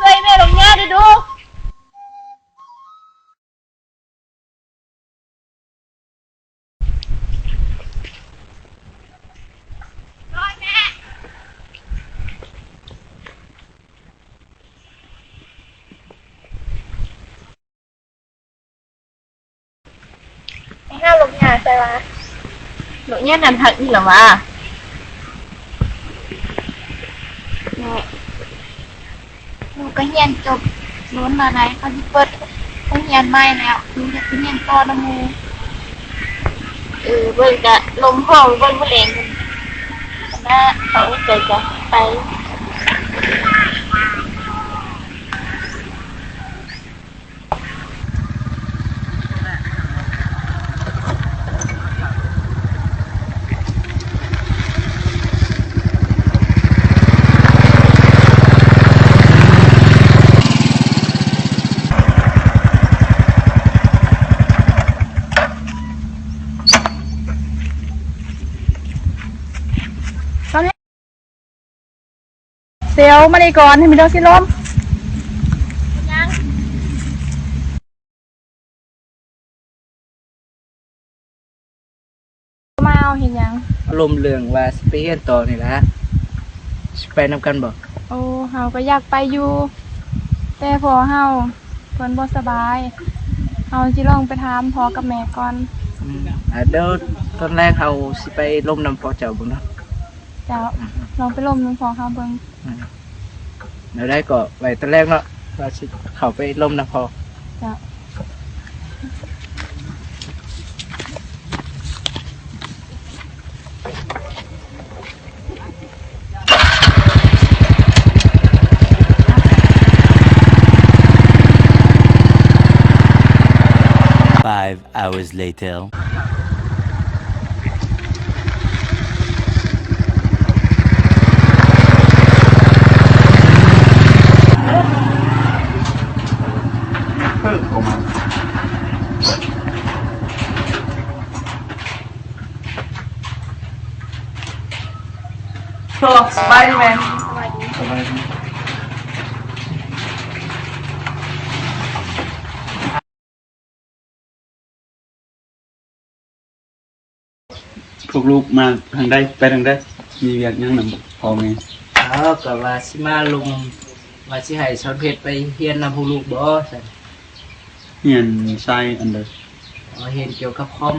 ຊ່ວຍແມ່ລົງຫຍ້າເດີ້ດູ. ໄປຫາລູກຍ່າໃສ່ວ່າ ລູກຍ່ານັ້ນຮັກອີ່ຫຼະຫວາ. ລູກກໍຮຽນຈົບດົນແລ້ວໃດ໋ ເຂົາຊິເປີດໂຮງຮຽນໃໝ່ແລ້ວ ລູກຢາກໄປຮຽນຕໍ່ນຳໝູ່. ເອີ ເບິ່ງກະລົມພໍ ເບິ່ງມື້ແລງນະ ເຂົາໃຈກະໄປ. ເຊວ ມານີ້ກ່ອນ ໃຫ້ມີດອກຊິລົມ. ມາເອົາເຮັດຫຍັງ? ລົມເລື່ອງວ່າຊິໄປຮຽນຕໍ່ນີ້ລະ ຊິໄປນຳກັນບໍ່? ໂອ້ ເຮົາກໍຢາກໄປຢູ່ ແຕ່ພໍ່ເຮົາເພິ່ນບໍ່ສະບາຍ ເຮົາຊິລອງໄປຖາມພໍ່ກັບແມ່ກ່ອນ. ອືມ ອາ ດຽວຕອນແລງເຮົາຊິໄປລົມນຳພໍ່ເຈົ້າເບິ່ງເນາະ. ເຈົ້າ ອືມ ລອງໄປລົມນຳພໍ່ເຮົາເບິ່ງ. ອືມ ແນວໃດກໍໄວ້ຕອນແລງເນາະ ວ່າຊິເຂົ້າໄປລົມນຳພໍ່. ເຈົ້າ. Five hours later. ໂທ ສະບາຍດີແມ່. ສະບາຍດີ. ສະບາຍດີ. ພວກລູກມາທາງໃດ ໄປທາງໃດ ມີວຽກຫຍັງນຳພໍ່ແມ່? ເອີ ກໍວ່າຊິມາລົມ ວ່າຊິໃຫ້ສອນເພັດໄປຮຽນນຳພວກລູກບໍ່ຊັ້ນ. ຮຽນສາຍອັນໃດ? ອໍ ຮຽນກ່ຽວກັບຄອມ.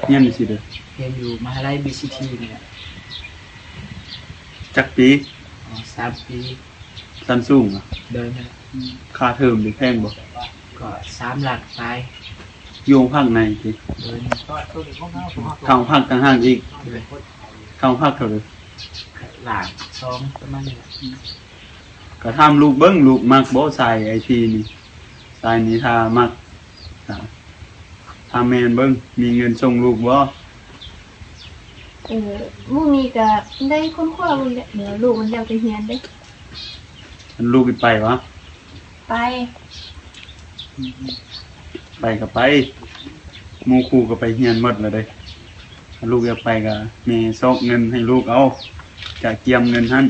ຮຽນຢູ່ໃສເດີ? ຮຽນຢູ່ມະຫາໄລ ບີຊີທີ ນີ້ແຫຼະ. ຈັກປີ? ອໍ ສາມປີ. ຊັ້ນສູງຫວາ? ໂດຍແມ່ນ. ຄ່າເທີມນີ້ແພງບໍ່? ກໍສາມລ້ານປາຍ. ຢູ່ຫ້ອງພັກໃນຕິ? ໂດຍແມ່ນ. ຄ່າຫ້ອງພັກຕ່າງຫາກອີກ? ໂດຍ. ຄ່າຫ້ອງພັກເທົ່າໃດ? ລ້ານສອງປະມານນີ້ແຫຼະ. ກໍຖາມລູກເບິ່ງ ລູກມັກບໍ່ສາຍໄອທີນີ້? ສາຍນີ້ຖ້າມັກ ຖາມແມ່ມັນເບິ່ງ ມີເງິນສົ່ງລູກບໍ່? ເອີ ມື້ນີ້ກະໄດ້ຄົ້ນຄວ້າເບິ່ງແຫຼະ ດຽວລູກມັນແລ້ວໄປຮຽນເດ້. ອັນລູກຊິໄປຫວາ? ໄປ. ໄປກໍໄປ ໝູ່ຄູ່ກໍໄປຮຽນໝົດແລ້ວເດ້. ຖ້າລູກຢາກໄປກໍແມ່ຊອກເງິນໃຫ້ລູກເອົາ ຈະກຽມເງິນຫັ້ນ.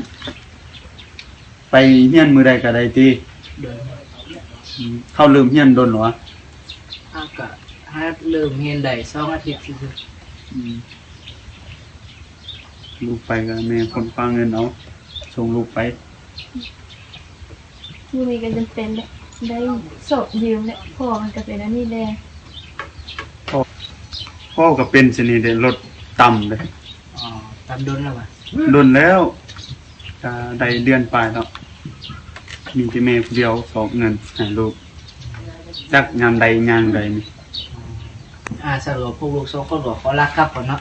ໄປຮຽນມື້ໃດກໍໄດ້ຕິ? ໂດຍ. ອືມ ເຂົາເລີ່ມຮຽນດົນແລ້ວຫວາ? ອາ ກະຫາກເລີ່ມຮຽນໄດ້ສອງອາທິດຊື່ໆ. ອືມ ລູກໄປກໍແມ່ຄົ້ນຄວ້າເງິນເອົາ ສົ່ງລູກໄປ. ມື້ນີ້ກໍຈຳເປັນແຫຼະ ໄດ້ຊອກຢືມແຫຼະ ພໍ່ມັນກໍເປັນອັນນີ້ແດ່. ພໍ່ ພໍ່ກໍເປັນຊະນີ້ເດ້ ລົດຕ່ຳເດ້. ອໍ ຕ່ຳດົນແລ້ວຫວາ? ດົນແລ້ວ ກະໄດ້ເດືອນປາຍແລ້ວ. ມີແຕ່ແມ່ຜູ້ດຽວຊອກເງິນໃຫ້ລູກ ຈັກຍາມໃດຍາມໃດນີ້. ອາ ສະຫຼຸບພວກລູກສອງຄົນກໍຂໍລາກັບກ່ອນເນາະ.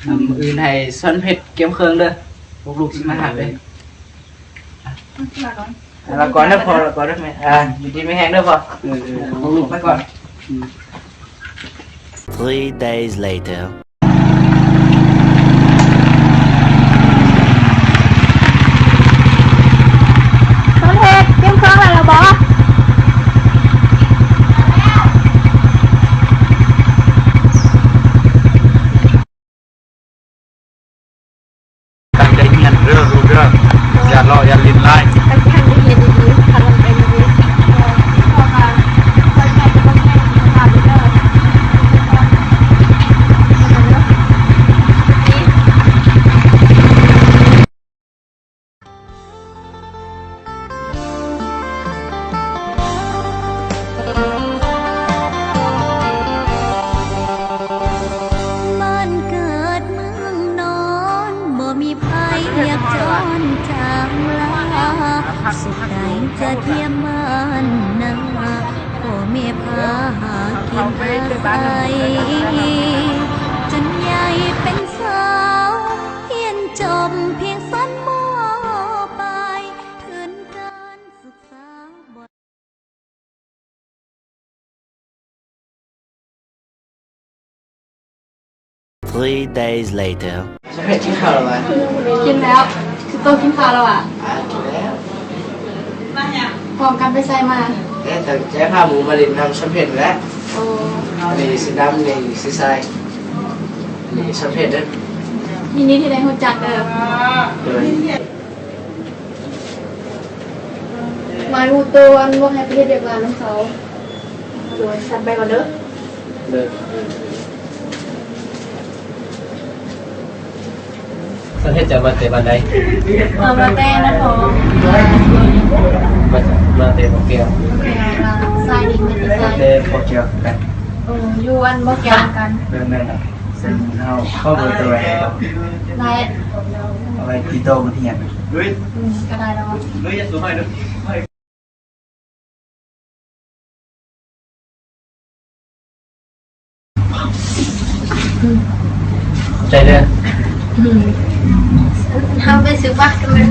ອືມ ມື້ອື່ນໃຫ້ສອນເພັດກຽມເຄື່ອງເດີ ພວກລູກຊິມາຮັບເດ້. ລາກ່ອນ ລາກ່ອນເດີພໍ່ ລາກ່ອນເດີແມ່. ອາ ຢູ່ດີມີແຮງເດີພໍ່. ເອີ ເອີ ພວກລູກໄປກ່ອນ. ອືມ. Three days later. ສອນເພັດ ກຽມເຄື່ອງແລ້ວລະບໍ? ຕັ້ງໃຈຮຽນເດີລູກເດີ ຢ່າເລາະຢ່າຫຼິ້ນຫຼາຍ. ຕັ້ງໃຈຮຽນ ຈົນໃຫຍ່ເປັນສາວ ຮຽນຈົບພຽງຊັ້ນ ມ.ປາຍ ທຶນການສຶກສາບໍ່. Three days later. ສຳເພັດກິນເຂົ້າແລ້ວຫວາ? ກິນແລ້ວ. ຄືໂຕກິນເຂົ້າແລ້ວຫວາ? ອ່າ ກິນແລ້ວ. ພ້ອມກັນໄປໃສມາ? ແຕ່ຕັ້ງໃຈພາໝູ່ມາຫຼິ້ນນຳສຳເພັດແຫຼະ. ໂອ້ ອັນນີ້ຊິດຳ ນີ້ຊິຊາຍ ນີ້ສຳເພັດເດີ. ຍິນດີທີ່ໄດ້ຮູ້ຈັກເດີ. ໂດຍ. ໝາຍຮູ້ໂຕ ອັນ ບໍ່ໃຫ້ໄປເຮັດວຽກງານນຳເຂົາ. ໂດຍ. ສັນໄປກ່ອນເດີ. ໂດຍ. ສັນເຮັດຈາກມາແຕ່ບ້ານໃດ? ເອີ ມາແຕ່ນະຄອນ. ມາ ມາແຕ່ບໍ່ແກ້ວ. ໂອເຄ ສາຍນີ້ມາແຕ່ໃສ? ແຕ່ບໍ່ແກ້ວຄືກັນ. ໂອ້ ຢູ່ອັນບໍ່ແກ້ວຄືກັນ. ແມ່ນໆ ເຊິ່ງເຮົາເຂົ້າເບີໂທໄວ້ໃຫ້ເນາະ. ໄດ້. ເອົາໄວ້ຕິດຕໍ່ມື້ຮຽນ. ອືມ ກໍໄດ້ແລ້ວ. ໃຈເດີ. ອືມ ເຮົາໄປຊື້ບັດກັນແມ່ນ.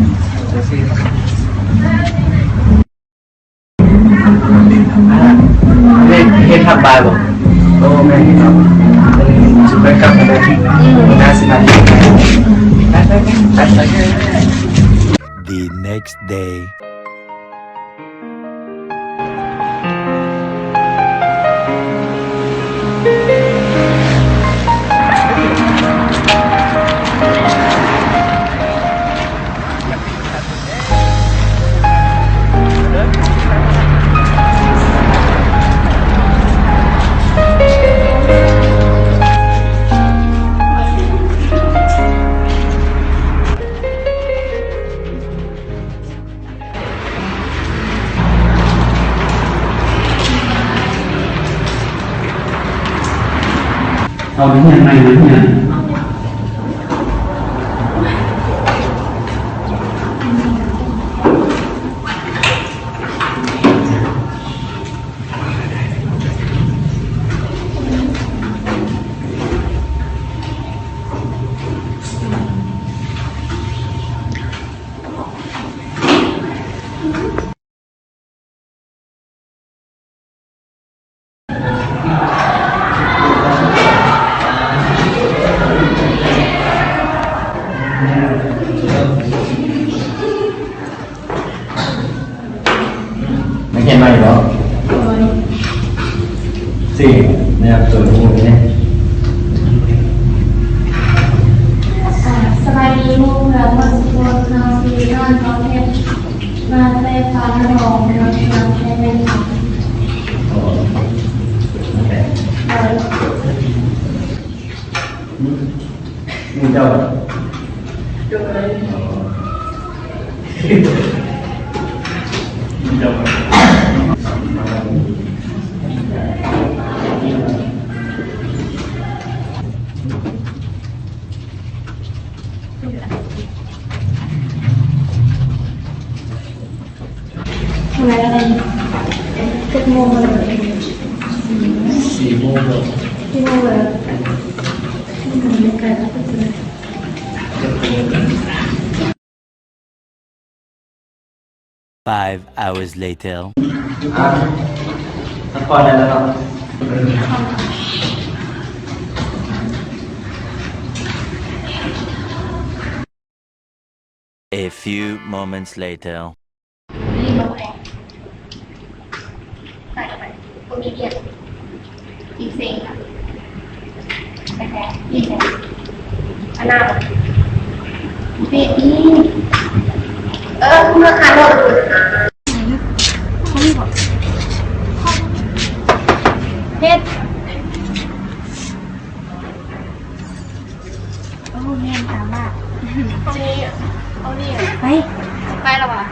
ເຮັດ ເຮັດຜັກບາຍບໍ່? ໂອ້ ແມ່ນເນາະ. ຊິໄປກັບກັນໄດ້. ອືມ ໜ້າຊິມາດີ. ໄປ ໄປ ໄປ ໄປ. The next day. ເອົາໄປຮຽນໃໝ່ ໄປຮຽນ. ນັກຮຽນໃໝ່ບໍ? ໂດຍ. ຊິແນະນຳຕົວໝູ່ແດ່. ອ່າ ສະບາຍດີໝູ່ເພື່ອນໝົດທຸກຄົນ, ເຮົາຊື່ ນ້ອງ ທອງເພັດ ມາແຕ່ຟ້ານະນອງ ເມືອງເຊກອງ ແຂວງວຽງຈັນ. ໂດຍ. ໝູ່ເຈົ້າ? ໂດຍ. ເວລາເທົ່າໃດ? ຈັກໂມງແລ້ວ? ສີ່ໂມງແລ້ວ. ສີ່ໂມງແລ້ວ. ອືມ ໄກແລ້ວ. Five hours later. ອ່າ ພັກຜ່ອນໄດ້ແລ້ວເນາະ. A few moments later. ໃສ່ເຂົ້າໄປ ບໍ່ມີວຽກ ກິນເຊັງ ກາແຟ ກິນເຊັງ ອັນນັ້ນ ເບບີ ເອີ ເມື່ອຄາໂນດ ເຮັດ ໂອ້ ແມ່ນຕາມວ່າ ເອົານີ້ ເອົານີ້ ໄປ ໄປແລ້ວຫວາ?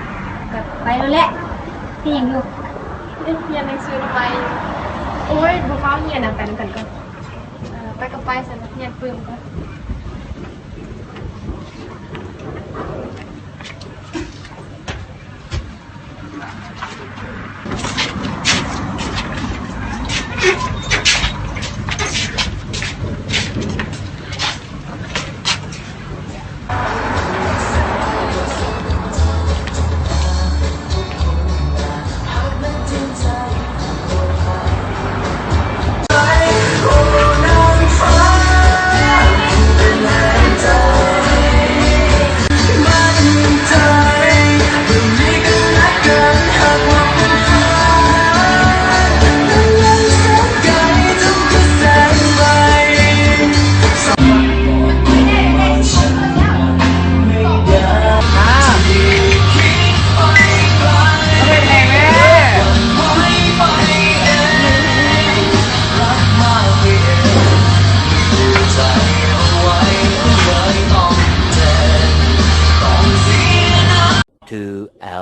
ກໍໄປແລ້ວແຫຼະ. ເຮັດຫຍັງຢູ່? ຮຽນໜັງສືໄປ. ໂອ້ຍ ບໍ່ຟ້າວຮຽນນະ ໄປນຳກັນກ່ອນ. ເອີ ໄປກໍໄປຊັ້ນ ຮຽນປຶ້ມກ່ອນ. ໂ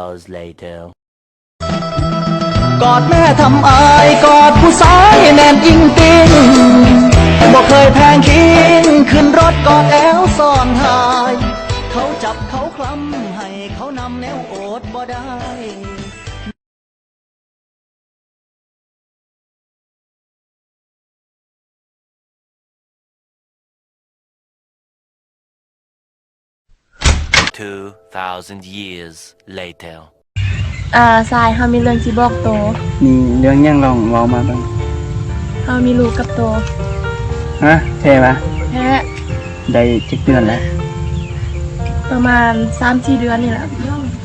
Hours later. ກອດແມ່ທຳອາຍ ກອດຜູ້ຊາຍແໜ້ນອິງຕິງ ບໍ່ເຄີຍແພງຄິງ ຂຶ້ນລົດກອດແອວຊ້ອນທ້າຍ ເຂົາຈັບເຂົາຄລຳ ໃຫ້ເຂົານຳແນວອົດບໍ່ໄດ້. Two thousand years later. ອາ ຊາຍ ເຮົາມີເລື່ອງຊິບອກໂຕ. ມີເລື່ອງຫຍັງ? ລອງເວົ້າມາເບິ່ງ. ເຮົາມີລູກກັບໂຕ. ຮະ? ແທ້ຫວາ? ແທ້. ໄດ້ຈັກເດືອນແລ້ວ? ປະມານສາມສີ່ເດືອນນີ້ແຫຼະ.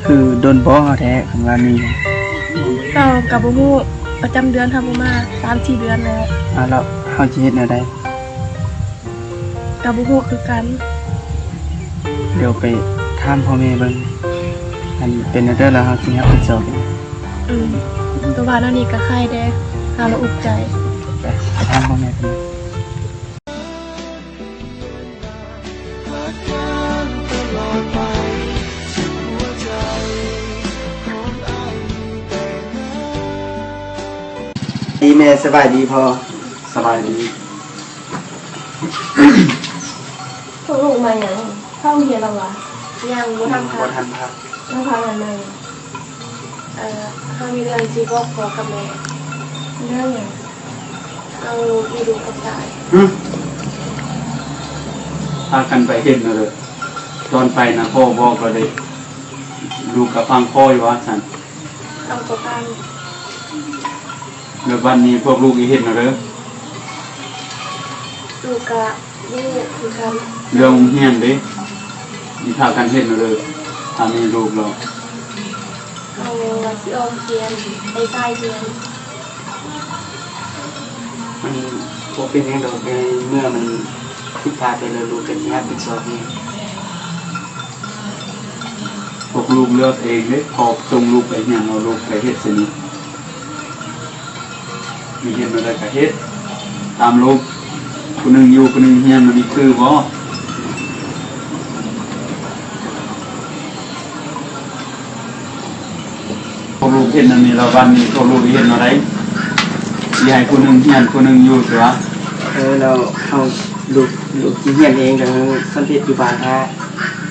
ຄືດົນບໍ່ເຮົາແທ້ ຄັນວ່າມີ? ເຮົາກະບໍ່ຮູ້ ປະຈຳເດືອນເຮົາບໍ່ມາ ສາມສີ່ເດືອນແລ້ວ. ອາ ແລ້ວເຮົາຊິເຮັດແນວໃດ? ກະບໍ່ຮູ້ຄືກັນ. ດຽວໄປຖາມພໍ່ແມ່ເບິ່ງ ຄັນເປັນແນວໃດແລ້ວເຮົາຊິຮັບຜິດຊອບເອງ. ອືມ ແຕ່ວ່າແນວນີ້ກະໄຄແດ່ ຫາລະອຸກໃຈ. ໄປ ໄປຖາມພໍ່ແມ່ເບິ່ງ. ດີແມ່ ສະບາຍດີພໍ່. ສະບາຍດີ. ພວກລູກມາຫຍັງ? ເຂົ້າໂຮງຮຽນແລ້ວຫວາ? ຍັງ ບໍ່ທັນພັກ. ບໍ່ທັນພັກ. ມາພັກອັນໃໝ່. ເອີ ເຮົາມີເລື່ອງຊິບອກພໍ່ກັບແມ່. ເລື່ອງຫຍັງ? ເຮົາມີລູກກັບຊາຍ. ຫຶ? ພາກັນໄປເຮັດເນາະເດີ. ຕອນໄປນະພໍ່ບອກແລ້ວເດ້ ລູກກະຟັງພໍ່ຢູ່ວ່າຊັ້ນ. ເອົາກະຟັງ. ແລ້ວບັດນີ້ພວກລູກຊິເຮັດແນວໃດ? ລູກກະບໍ່ຮູ້ຄືກັນ. ເລື່ອງໂຮງຮຽນເດ ຊິພາກັນເຮັດແນວໃດ ຖ້າມີລູກແລ້ວ? ເຮົາວ່າຊິອອກຮຽນ ໄປສາຍຮຽນ. ມັນບໍ່ເປັນຫຍັງດອກ ໃນເມື່ອມັນຜິດພາດໄປແລ້ວ ລູກກະຊິຮັບຜິດຊອບເອງ. ພວກລູກເລືອກເອງເດ້ ພໍ່ສົ່ງລູກໄປຮຽນ ເອົາລູກໄປເຮັດຊະນີ້. ມີເຮັດແນວໃດກະເຮັດຕາມລູກ. ຜູ້ໜຶ່ງຢູ່ ຜູ້ໜຶ່ງຮຽນ ມັນມີຄືບໍ່? ພວກລູກເຫັນອັນນີ້ແລ້ວ ບັດນີ້ພວກລູກຊິເຮັດແນວໃດ? ຊິໃຫ້ຜູ້ໜຶ່ງຮຽນ ຜູ້ໜຶ່ງຢູ່ຕິວະ? ເອີ ແລ້ວເຮົາ ລູກ ລູກຊິຮຽນເອງ ແລ້ວເຮົາສັນເຮັດຢູ່ບ້ານຖ້າ.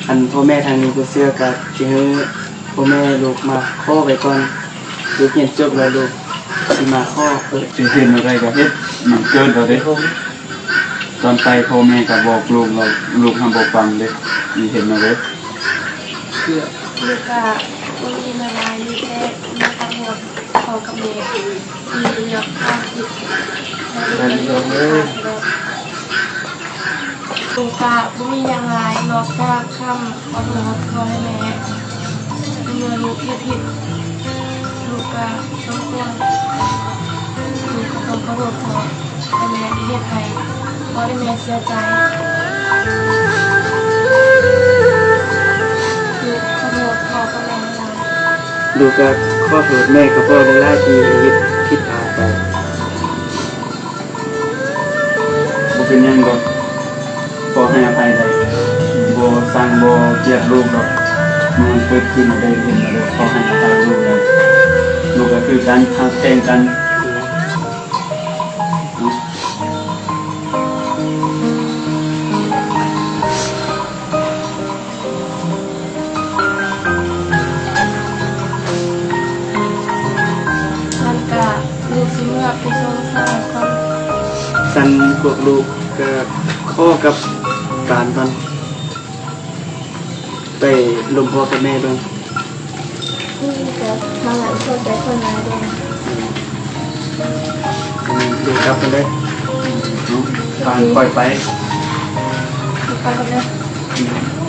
ຄັນພໍ່ແມ່ທາງນີ້ບໍ່ເຊື່ອ ກະຊິໃຫ້ພໍ່ແມ່ລູກມາຂໍໄວ້ກ່ອນ. ລູກຮຽນຈົບແລ້ວ ລູກຊິມາຂໍເປີດ. ຊິເຮັດແນວໃດກະເຮັດ ມັນເກີດແລ້ວເດ້. ຕອນໄປພໍ່ແມ່ກະບອກລູກແລ້ວ ລູກຫັ້ນບໍ່ຟັງເດ້. ຊິເຮັດແນວໃດ? ລູກກະບໍ່ມີຫຍັງຫຼາຍ ມີແຕ່ມາຂໍໂທດພໍ່ກັບແມ່ທີ່ເຮັດຄວາມຜິດ. ລູກກະບໍ່ມີຫຍັງຫຼາຍ ນອກຈາກຄຳຂໍໂທດພໍ່ແລະແມ່. ເມື່ອລູກເຮັດຜິດ ລູກກະສົມຄວນ ລູກກະຕ້ອງຂໍໂທດພໍ່ແລະແມ່ທີ່ເຮັດໃຫ້ພໍ່ແລະແມ່ເສຍໃຈ. ລູກຂໍໂທດພໍ່ກັບແມ່ຫຼາຍໆ. ລູກກະຂໍໂທດແມ່ກັບພໍ່ຫຼາຍໆ ທີ່ເຮັດຜິດພາດໄປ. ບໍ່ເປັນຫຍັງດອກ ຂໍໃຫ້ອະໄພໄດ້. ບໍ່ຊັງບໍ່ກຽດລູກດອກ. ເມື່ອມັນເກີດຂຶ້ນໄດ້ເຫັນແລ້ວ ຂໍໃຫ້ອະໄພລູກແລ້ວ. ລູກກະຄືກັນ ຮັກແພງກັນ. ຊັ້ນກະລູກຊິເມືອໄປສົ່ງສາກ່ອນ. ຊັ້ນພວກລູກກະຂໍກັບການກ່ອນ ໄປລົມພໍ່ກັບແມ່ເບິ່ງ. ອືມ ກະມາຫຼາຍ ຂອບໃຈຂອງຫຼາຍເດີ. ອືມ ເດີກັບກັນເດີ. ອືມ ເນາະ ຕາມຂ້ອຍໄປ ໄປກັນເດີ. ອືມ.